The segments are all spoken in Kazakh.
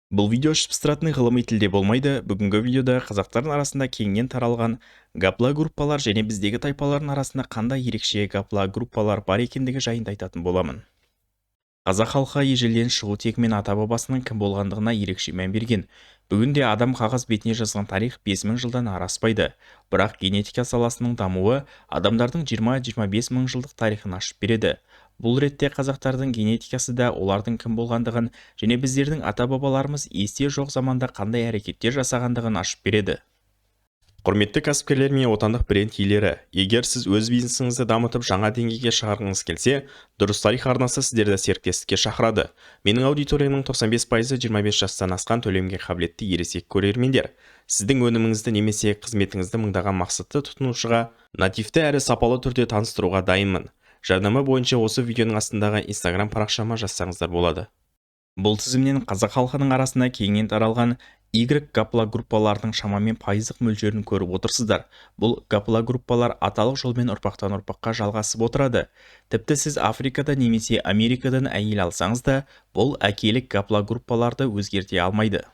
Бұл видео іш пыстыратын ғылыми тілде болмайды. Бүгінгі видеода қазақтардың арасында кеңінен таралған гаплогруппалар және біздегі тайпалардың арасында қандай ерекше гаплогруппалар бар екендігі жайында айтатын боламын. Қазақ халқы ежелден шығу тегі мен ата-бабасының кім болғандығына ерекше мән берген. Бүгінде адам қағаз бетіне жазған тарих 5000 жылдан ары аспайды. Бірақ генетика саласының дамуы адамдардың 20-25 мың жылдық тарихын ашып береді. Бұл ретте қазақтардың генетикасы да олардың кім болғандығын және біздердің ата-бабаларымыз есте жоқ заманда қандай әрекеттер жасағандығын ашып береді. Құрметті кәсіпкерлер мен отандық бренд иелері, егер сіз өз бизнесіңізді дамытып, жаңа деңгейге шығарғыңыз келсе, Дұрыс тарих арнасы сіздерді серіктестікке шақырады. Менің аудиториямның 95%-ы 25 жастан асқан төлемге қабілетті ересек көрермендер. Сіздің өніміңізді немесе қызметіңізді мыңдаған мақсатты тұтынушыға нативті әрі сапалы түрде таныстыруға дайынмын. Жарнама бойынша осы видеоның астындағы Instagram парақшама жазсаңыздар болады. Бұл тізімнен қазақ халқының арасында кеңінен таралған Y гаплогруппаларының шамамен пайыздық мөлшерін көріп отырсыздар. Бұл гаплогруппалар аталық жолмен ұрпақтан ұрпаққа жалғасып отырады. Тіпті сіз Африкада немесе Америкадан әйел алсаңыз да, бұл әкелік гаплогруппаларды өзгерте алмайды.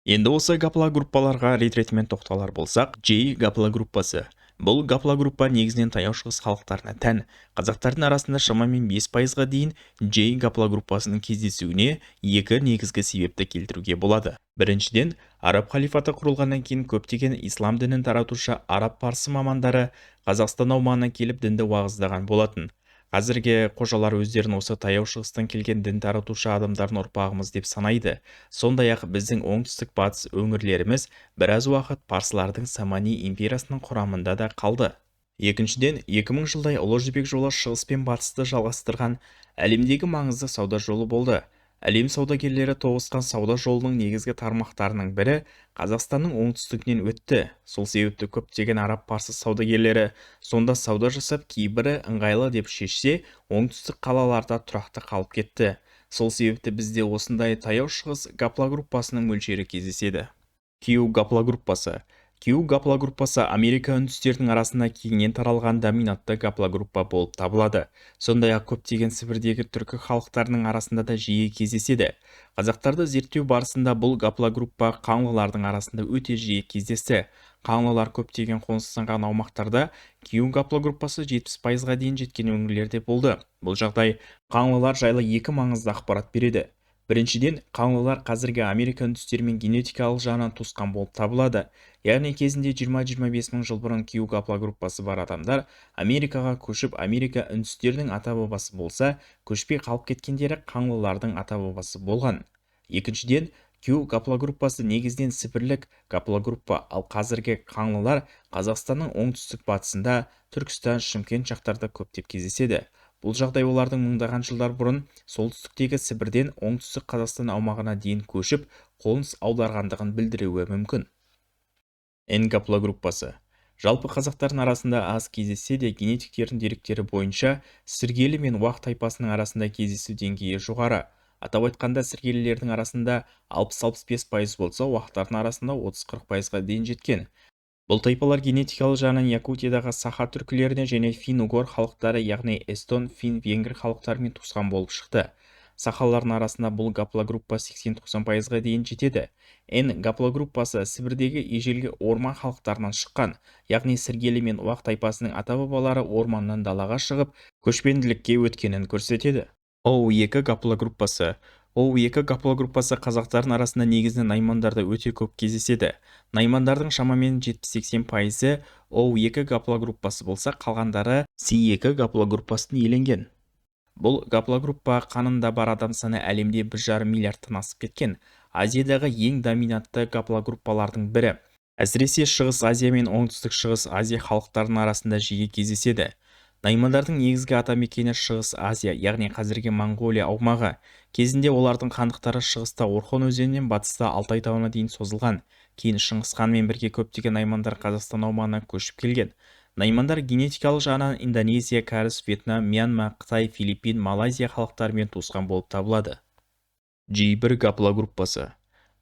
Енді осы гаплогруппаларға рет-ретімен тоқталар болсақ, J гаплогруппасы. Бұл гаплогруппа негізінен Таяу Шығыс халықтарына тән. Қазақтардың арасында шамамен 5%-ға дейін J гаплогруппасының кездесуіне екі негізгі себепті келтіруге болады. Біріншіден, Араб халифаты құрылғаннан кейін көптеген ислам дінін таратушы араб-парсы мамандары Қазақстан аумағына келіп, дінді уағыздаған болатын. Қазіргі қожалар өздерін осы Таяу Шығыстан келген дін таратушы адамдардың ұрпағымыз деп санайды. Сондай-ақ біздің оңтүстік батыс өңірлеріміз біраз уақыт парсылардың Самани империясының құрамында да қалды. Екіншіден, 2000 жылдай Ұлы Жібек жолы шығыс пен батысты жалғастырған әлемдегі маңызды сауда жолы болды. Әлем саудагерлері тоғысқан сауда жолының негізгі тармақтарының бірі Қазақстанның оңтүстігінен өтті. Сол себепті көптеген араб-парсы саудагерлері сонда сауда жасап, кейбірі ыңғайлы деп шешсе, оңтүстік қалаларда тұрақты қалып кетті. Сол себепті бізде осындай Таяу Шығыс гаплогруппасының мөлшері кездеседі. Q гаплогруппасы. Q гаплогруппасы Америка үндістерінің арасында кеңінен таралған доминантты гаплогруппа болып табылады. Сондай-ақ көптеген Сібірдегі түркі халықтарының арасында да жиі кездеседі. Қазақтарды зерттеу барысында бұл гаплогруппа қаңлылардың арасында өте жиі кездесті. Қаңлылар көптеген қоныстанған аумақтарда Q гаплогруппасы 70%-ға дейін жеткен өңірлерде болды. Бұл жағдай қаңлылар жайлы екі маңызды ақпарат береді. Біріншіден, қаңлылар қазіргі Америка үндістерімен генетикалық жағынан туысқан болып табылады. Яғни кезінде 20-25 мың жыл бұрын Q гаплогруппасы бар адамдар Америкаға көшіп, Америка үндістерінің ата-бабасы болса, көшпей қалып кеткендері қаңлылардың ата-бабасы болған. Екіншіден, Q гаплогруппасы негізінен сібірлік гаплогруппа, ал қазіргі қаңлылар Қазақстанның оңтүстік батысында, Түркістан, Шымкент жақтарда көптеп кездеседі. Бұл жағдай олардың мыңдаған жылдар бұрын солтүстіктегі Сібірден оңтүстік Қазақстан аумағына дейін көшіп, қоныс аударғандығын білдіруі мүмкін. N гаплогруппасы. Жалпы қазақтардың арасында аз кездессе де, генетиктердің деректері бойынша Сіргелі мен Уақ тайпасының арасында кездесу деңгейі жоғары. Атап айтқанда, сіргелілердің арасында 60-65% болса, уақтардың арасында 30-40%-ға дейін жеткен. Бұл тайпалар генетикалық жағынан Якутиядағы саха түркілеріне және фин-угор халықтары, яғни эстон, фин, венгр халықтарымен туысқан болып шықты. Сахалардың арасында бұл гаплогруппа 80-90%-ға дейін жетеді. N гаплогруппасы Сібірдегі ежелгі орман халықтарынан шыққан, яғни Сіргелі мен Уақ тайпасының ата-бабалары орманнан далаға шығып, көшпенділікке өткенін көрсетеді. O2 гаплогруппасы. O2 гаплогруппасы қазақтардың арасында негізінен наймандарда өте көп кездеседі. Наймандардың шамамен 70-80%-ы O2 гаплогруппасы болса, қалғандары C2 гаплогруппасын иеленген. Бұл гаплогруппа қанында бар адам саны әлемде 1,5 миллиардтан асып кеткен. Азиядағы ең доминантты гаплогруппалардың бірі. Әсіресе Шығыс Азия мен Оңтүстік Шығыс Азия халықтарының арасында жиі кездеседі. Наймандардың негізгі атамекені Шығыс Азия, яғни қазіргі Моңғолия аумағы. Кезінде олардың хандықтары шығыста Орхон өзенінен батыста Алтай тауына дейін созылған. Кейін Шыңғыс ханмен бірге көптеген наймандар Қазақстан аумағына көшіп келген. Наймандар генетикалық жағынан Индонезия, Кәріс, Вьетнам, Мьянма, Қытай, Филиппин, Малайзия халықтарымен туысқан болып табылады. J1 гаплогруппасы.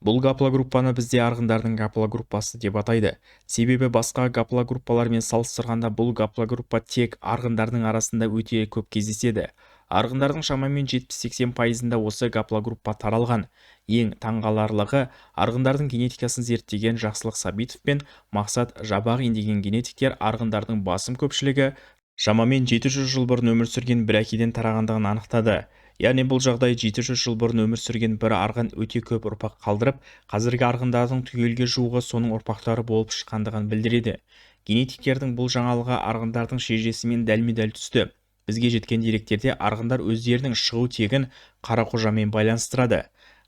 Бұл гаплогруппаны бізде арғындардың гаплогруппасы деп атайды. Себебі басқа гаплогруппалармен салыстырғанда бұл гаплогруппа тек арғындардың арасында өте көп кездеседі. Арғындардың шамамен 70-80%-ында осы гаплогруппа таралған. Ең таңғаларлығы, арғындардың генетикасын зерттеген Жақсылық Сабитов пен Мақсат Жабағин деген генетиктер арғындардың басым көпшілігі шамамен 700 жыл бұрын өмір сүрген бір әкеден тарағандығын анықтады. Яғни бұл жағдай 700 жыл бұрын өмір сүрген бір арғын өте көп ұрпақ қалдырып, қазіргі арғындардың түгелге жуығы соның ұрпақтары болып шыққандығын білдіреді. Генетиктердің бұл жаңалығы арғындардың шежіресімен дәлме-дәл түсті. Бізге жеткен деректерде арғындар өздерінің шығу тегін Қарақожамен байланыстырады.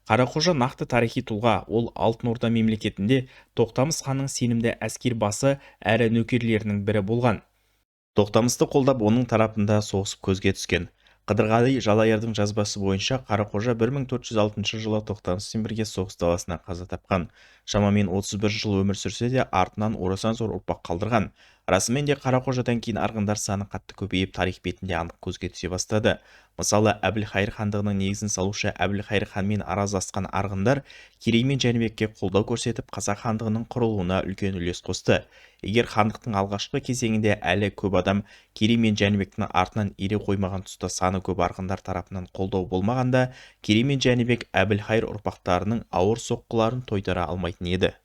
Қарақожа нақты тарихи тұлға, ол Алтын Орда мемлекетінде Тоқтамыс ханның сенімді әскер басы әрі нөкерлерінің бірі болған. Тоқтамысты қолдап, оның тарапында соғысып көзге түскен. Қыдырғали Жалайырдың жазбасы бойынша Қарақожа 1406 жылы Тоқтамыспен бірге соғыс даласына қаза тапқан. Шамамен 31 жыл өмір сүрсе де, артынан орасан зор ұрпақ қалдырған. Расымен де Қарақожадан кейін арғындар саны қатты көбейіп, тарих бетінде анық көзге түсе бастады. Мысалы, Әбілхайыр хандығының негізін салушы Әбілхайыр ханмен араздасқан арғындар Керей мен Жәнібекке қолдау көрсетіп, қазақ хандығының құрылуына үлкен үлес қосты. Егер хандықтың алғашқы кезеңінде әлі көп адам Керей мен Жәнібектің артынан ере қоймаған тұста саны көп арғындар тарапынан қолдау болмағанда, Керей мен Жәнібек Әбілхайыр ұрпақтарының ауыр соққыларын тойтара алмайтын еді.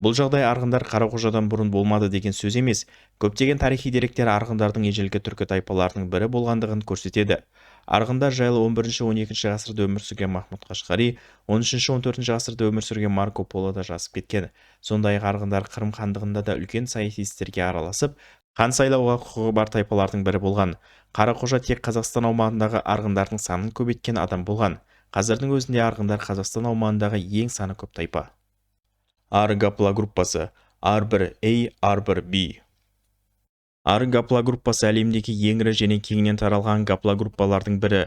Бұл жағдай арғындар Қарақожадан бұрын болмады деген сөз емес. Көптеген тарихи деректер арғындардың ежелгі түркі тайпаларының бірі болғандығын көрсетеді. Арғындар жайлы 11-12 ғасырда өмір сүрген Махмұд Қашқари, 13-14 ғасырда өмір сүрген Марко Поло да жазып кеткен. Сондай-ақ арғындар Қырым хандығында да үлкен саяси істерге араласып, хан сайлауға құқығы бар тайпалардың бірі болған. Қарақожа тек Қазақстан аумағындағы арғындардың санын көбейткен адам болған. Қазірдің өзінде арғындар Қазақстан аумағындағы ең саны көп тайпа. Ар гаплогруппасы R1A, R1B. Ар гаплогруппасы әлемдегі ең ірі және кеңінен таралған гаплогруппалардың бірі.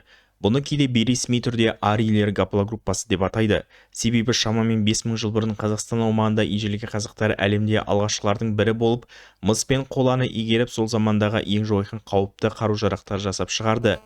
Бұны кейде бейресми түрде арийлер гаплогруппасы деп атайды. Себебі шамамен 5000 жыл бұрын Қазақстан аумағында ежелгі қазақтар әлемде алғашқылардың бірі болып, мыс пен қоланы игеріп, сол замандағы ең жойқын қауіпті қару-жарақтар жасап шығарды.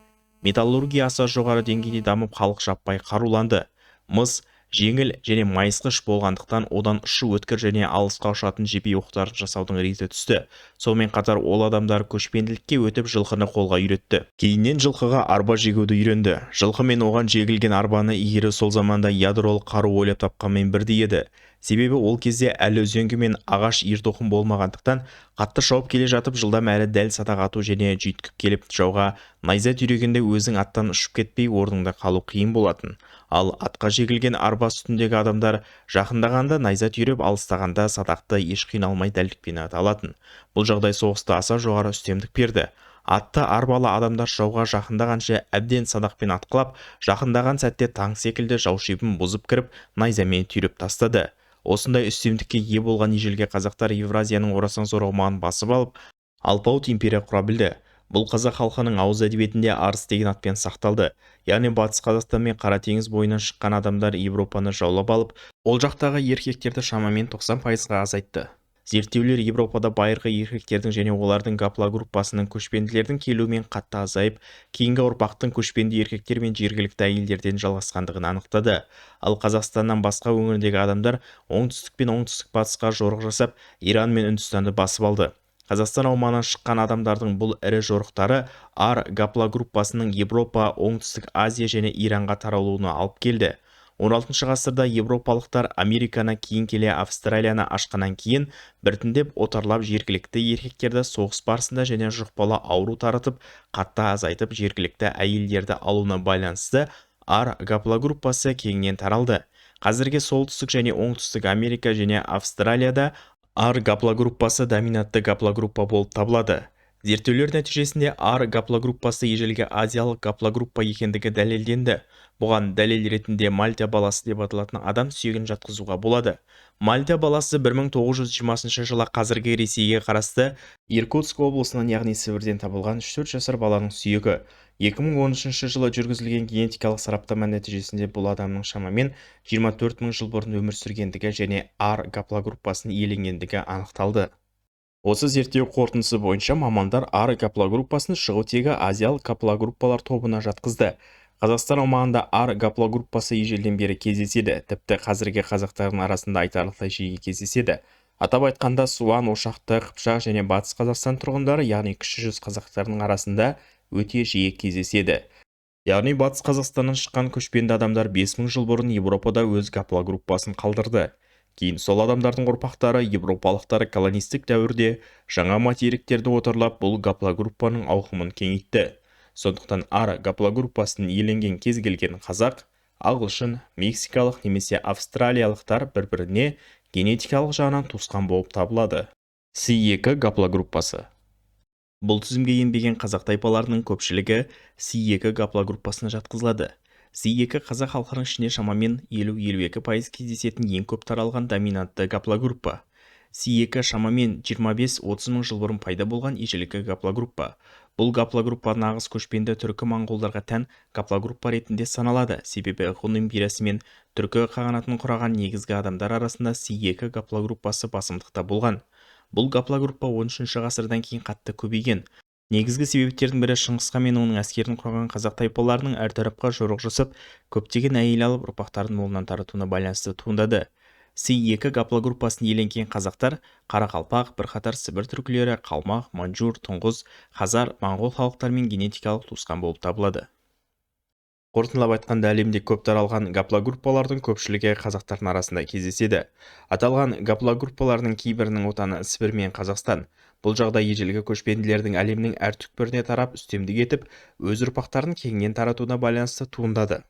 Металлургия аса жоғары деңгейде дамып, халық жаппай қаруланды. Мыс жеңіл және майысқыш болғандықтан одан ұшы өткір және алысқа ұшатын жебе оқтарын жасаудың реті түсті. Сонымен қатар ол адамдар көшпенділікке өтіп, жылқыны қолға үйретті. Кейіннен жылқыға арба жегуді үйренді. Жылқы мен оған жегілген арбаны игеру сол заманда ядролық қару ойлап тапқанмен бірдей еді. Себебі ол кезде әлі үзеңгі мен ағаш ертоқым болмағандықтан қатты шауып келе жатып жылдам әрі дәл садақ ату және жүйткіп келіп жауға найза түйрегенде өзің аттан ұшып кетпей орныңда қалу қиын болатын. Ал атқа жегілген арба үстіндегі адамдар жақындағанда найза түйреп, алыстағанда садақты еш қиналмай дәлдікпен ата алатын. Бұл жағдай соғыста аса жоғары үстемдік берді. Атты арбалы адамдар жауға жақындағанша әбден садақпен атқылап, жақындаған сәтте таң секілді жау шебін бұзып кіріп, найзамен түйреп тастады. Осындай үстемдікке ие болған ежелгі қазақтар Евразияның орасан зор аумағын басып алып, алпауыт империя құра білді. Бұл қазақ халқының ауыз әдебиетінде арыс деген атпен сақталды. Яғни Батыс Қазақстан мен Қара теңіз бойынан шыққан адамдар Европаны жаулап алып, ол жақтағы еркектерді шамамен 90%-ға азайтты. Зерттеулер Европада байырғы еркектердің және олардың гаплогруппасының көшпенділердің келуімен қатты азайып, кейінгі ұрпақтың көшпенді еркектер мен жергілікті әйелдерден жалғасқандығын анықтады. Ал Қазақстаннан басқа өңірдегі адамдар оңтүстік пен оңтүстік батысқа жорық жасап, Иран мен Үндістанды басып алды. Қазақстан аумағынан шыққан адамдардың бұл ірі жорықтары Ар гаплогруппасының Европа, Оңтүстік Азия және Иранға таралуына алып келді. 16 ғасырда европалықтар Американы, кейін келе Австралияны ашқаннан кейін біртіндеп отарлап жергілікті еркектерді соғыс барысында және жұқпалы ауру таратып, қатты азайтып жергілікті әйелдерді алуына байланысты Ар гаплогруппасы кеңінен таралды. Қазіргі Солтүстік және Оңтүстік Америка және Австралияда Ар гаплогруппасы доминантты гаплогруппа болып табылады. Зерттеулер нәтижесінде Ар гаплогруппасы ежелгі азиялық гаплогруппа екендігі дәлелденді. Бұған дәлел ретінде Мальта баласы деп аталатын адам сүйегін жатқызуға болады. Мальта баласы 1920 жылы қазіргі Ресейге қарасты Иркутск облысынан, яғни Сібірден табылған 3-4 жасар баланың сүйегі. 2013 жылы жүргізілген генетикалық сараптама нәтижесінде бұл адамның шамамен 24 мың жыл бұрын өмір сүргендігі және Ар гаплогруппасын иеленгендігі анықталды. Осы зерттеу қорытындысы бойынша мамандар Ар гаплогруппасын шығу тегі азиялық гаплогруппалар тобына жатқызды. Қазақстан аумағында Ар гаплогруппасы ежелден бері кездеседі, тіпті қазіргі қазақтардың арасында айтарлықтай жиі кездеседі. Атап айтқанда, Суан, Ошақты, Қыпшақ және Батыс Қазақстан тұрғындары, яғни кіші жүз қазақтарының арасында өте жиі кездеседі. Яғни Батыс Қазақстаннан шыққан көшпенді адамдар 5000 жыл бұрын Еуропада өз гаплогруппасын қалдырды. Кейін сол адамдардың ұрпақтары европалықтар колонистік дәуірде жаңа материктерді отарлап, бұл гаплогруппаның ауқымын кеңейтті. Сондықтан Р гаплогруппасын иеленген кез келген қазақ, ағылшын, мексикалық немесе австралиялықтар бір-біріне генетикалық жағынан туысқан болып табылады. С2 гаплогруппасы. Бұл тізімге енбеген қазақ тайпаларының көпшілігі С2 гаплогруппасына жатқызылады. С2 қазақ халқының ішінде шамамен 50-52% кездесетін ең көп таралған доминантты гаплогруппа. С2 шамамен 25-30 мың жыл бұрын пайда болған ежелгі гаплогруппа. Бұл гаплогруппа нағыз көшпенді түркі-моңғолдарға тән гаплогруппа ретінде саналады, себебі Ғұн империясы мен Түркі қағанатын құраған негізгі адамдар арасында С2 гаплогруппасы басымдықта болған. Бұл гаплогруппа 13 ғасырдан кейін қатты көбейген. Негізгі себептердің бірі Шыңғысхан мен оның әскерін құраған қазақ тайпаларының әр тарапқа жорық жасап, көптеген әйел алып, ұрпақтарын молынан таратуына байланысты туындады. С2 гаплогруппасын иеленген қазақтар, қарақалпақ, бірқатар Сібір түркілері, қалмақ, маньчжур, тұңғыз, хазар, моңғол халықтарымен генетикалық туысқан болып табылады. Қорытындылап айтқанда, әлемде көп таралған гаплогруппалардың көпшілігі қазақтардың арасында кездеседі. Аталған гаплогруппалардың кейбірінің отаны Сібір мен Қазақстан. Бұл жағдай ежелгі көшпенділердің әлемнің әр түкпіріне тарап, үстемдік етіп, өз ұрпақтарын кеңінен таратуына байланысты туындады.